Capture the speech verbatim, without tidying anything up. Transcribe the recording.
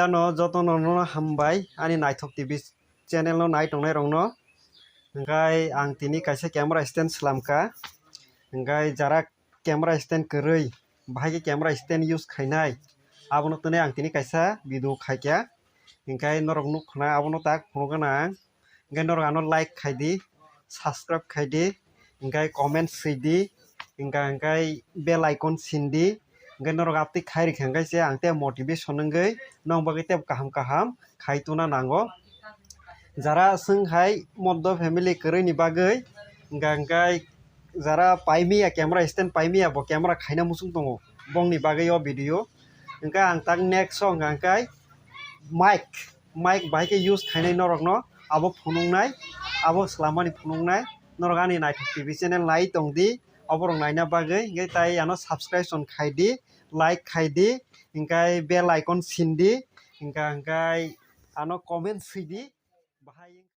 Ano jotono no hambai ani Naithok T V channel no nai tongnai rokno. Hingkai ang tini kaisa camera stand swlamkha. Hingkai jara camera stand kwrwi, bahai khe camera stand use khainai, abono tini ang tini kaisa video khaikha. Hingkai norok nukha na abono tak phunukgana ang. Hingkai norok ano like khai di, subscribe khai di, hingkai comment swi di, hingka hingkai bell icon sin di. Hingkai norok aptwi khai rikha hingkai se ang tei motivation wngwi nong bagwi tei kaham kaham khai tuna nango. Jara swng hai moddo family kwrwi ni bagwi, hingka hingkai jara paimiya camera stand paimiya bo camera khaina muchung tongo bongni bagwi o video. Hingka ang tak next o hingka hingkai mic, mic bahai khe use khainai norokno abo phunuknai, abo swlamani phunuknai. Norok ani Naithok T V channel nai tong di, oborok naina bagwi hingke tai ano subscription khai di, like khai di, hingkai bell icon sin di, hingka hingkai ano comment swi di, bahai.